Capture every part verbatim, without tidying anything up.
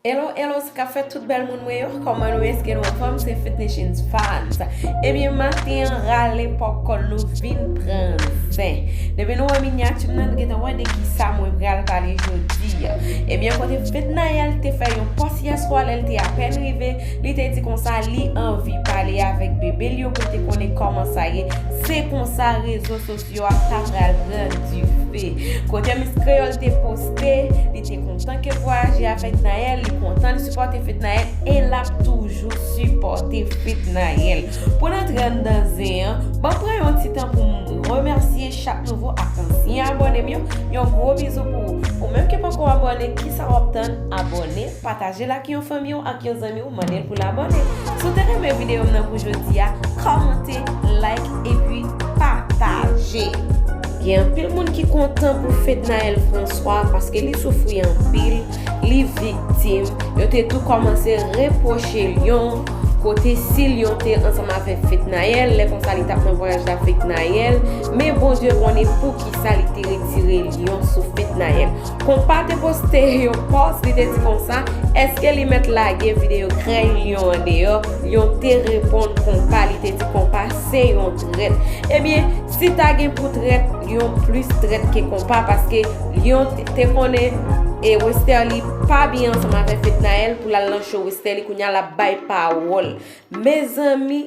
Hello, hello, sa k ap fèt tout bèl moun mwen yo? Kòman nou ye? Èske nou anfòm? Se Fit Nations Fans. Ebyen, maten an, rale popcorn nou vin pran zen. Depi nou wè minyati m nan, nou gentan wè de kisa mwen pral pale jodi a. Ebyen, kote Fednaelle te fè yon pòs yèswa lè l te apèn rive, li te di konsa li anvi pale avèk bebe l yo pou l te konnen kòman sa ye. Se konsa rezo sosyo yo ap ta pral pran dife. Kote Miss Kreyòl te poste, li te kontan ke l vwayaje avèk Fednaelle, li kontan, li sipòte Fednaelle, e l ap toujou sipòte Fednaelle. Pou n antre anndan zen an, ban m pran yon ti tan pou m remèsye chak nouvo ak ansyen abòne m yo. Yon gwo bizou pou ou. Ou menm ki poko abòne, kisa w ap tann? Abòne, pataje l ak yon fanmi w, ak yon zanmi w, mande l pou l abòne. Si w te renmen videyo m nan pou jodi a, kòmante, like, epi pataje. Gen anpil moun ki kontan pou Fednaelle François paske li soufri anpil, li viktim. Yo te tou kòmanse repwoche Lion, kote si Lion te ansanm avèk Fednaelle, lè konsa li t ap nan vwayaj la Fednaelle, men Bondye konnen poukisa li te retire Lion sou Fednaelle. Konpa te poste yon pòs, li te di konsa, èske li mèt lage videyo krèy Lion an deyò? Lion te reponn Konpa, li te di Konpa se yon trèt. Ebyen, si ta gen pou trèt, Lion plis trèt ke Konpa, paske Lion te, te konnen e Westerlie pa byen ansanm avèk Fednaelle pou l al nan show Westerlie, kounye a l ap bay pawòl. Mezanmi,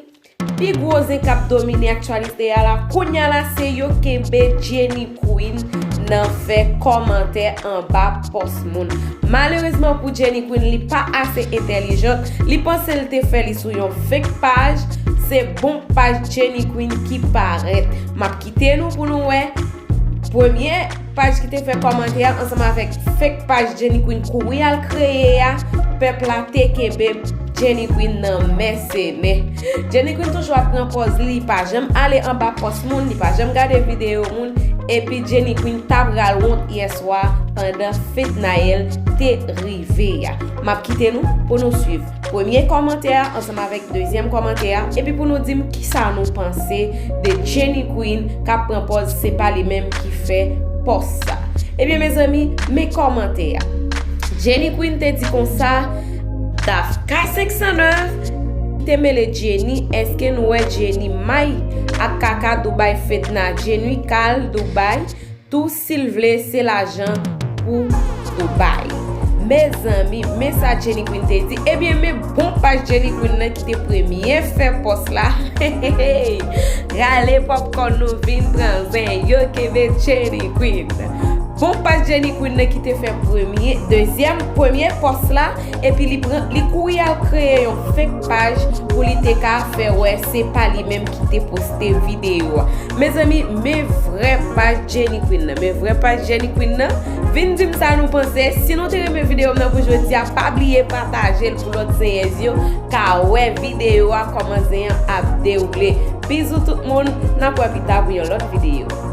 pi gwo zen k ap domine aktyalite a la, kounye a la se yo kenbe Jenny Queen nan fè kòmantè anba pòs moun. Malerezman pou Jenny Queen, li pa ase entèlijant, li panse l te fè li sou yon fake paj, se bon paj Jenny Queen ki parèt. M ap kite nou pou nou wè premye paj ki te fè kòmantè a ansanm avèk fake paj Jenny Queen kouri al kreye a, pèp la te kenbe Jenny Queen nan mèsenè. Jenny Queen toujou ap pran pòz li, li pa janm ale anba pòs moun, li pa janm gade videyo moun, epi Jenny Queen ta pral wont yèswa pandan Fednaelle te rive a. M ap kite nou pou nou swiv premye kòmantè a ansanm avèk dezyèm kòmantè a, epi pou nou di m kisa nou panse de Jenny Queen k ap pran pòz se pa li menm ki fè pòs sa. Ebyen, mezanmi, men kòmantè a. Jenny Queen te di konsa, Dafka senk san nèf te mele Jenny, èske nou wè Jenny may ak kaka Dubai Fedna? Jenny k al Dubai, tou si l vle se lajan pou Dubai. Mezanmi, men sa Jenny Queen te di. Ebyen, men bon paj Jenny Queen nan ki te premye fè pòs la. Rale popcorn nou vin pran zen, yo kenbe Jenny Queen. Bon paj Jenny Queen nan ki te fè premye, dezyèm, premye pòs la, epi li pran, li kouri al kreye yon fake paj pou li te ka fè wè se pa li menm ki te poste videyo a. Mezanmi, men vrè paj Jenny Queen nan, men vrè paj Jenny Queen nan. Vin di m sa nou panse. Si nou te renmen videyo m nan pou jodi a, pa bliye pataje l pou lòt zenyèz yo ka wè videyo a, kòman zen an ap dewoule. Bizou tout moun, n ap wè pita pou yon lòt videyo.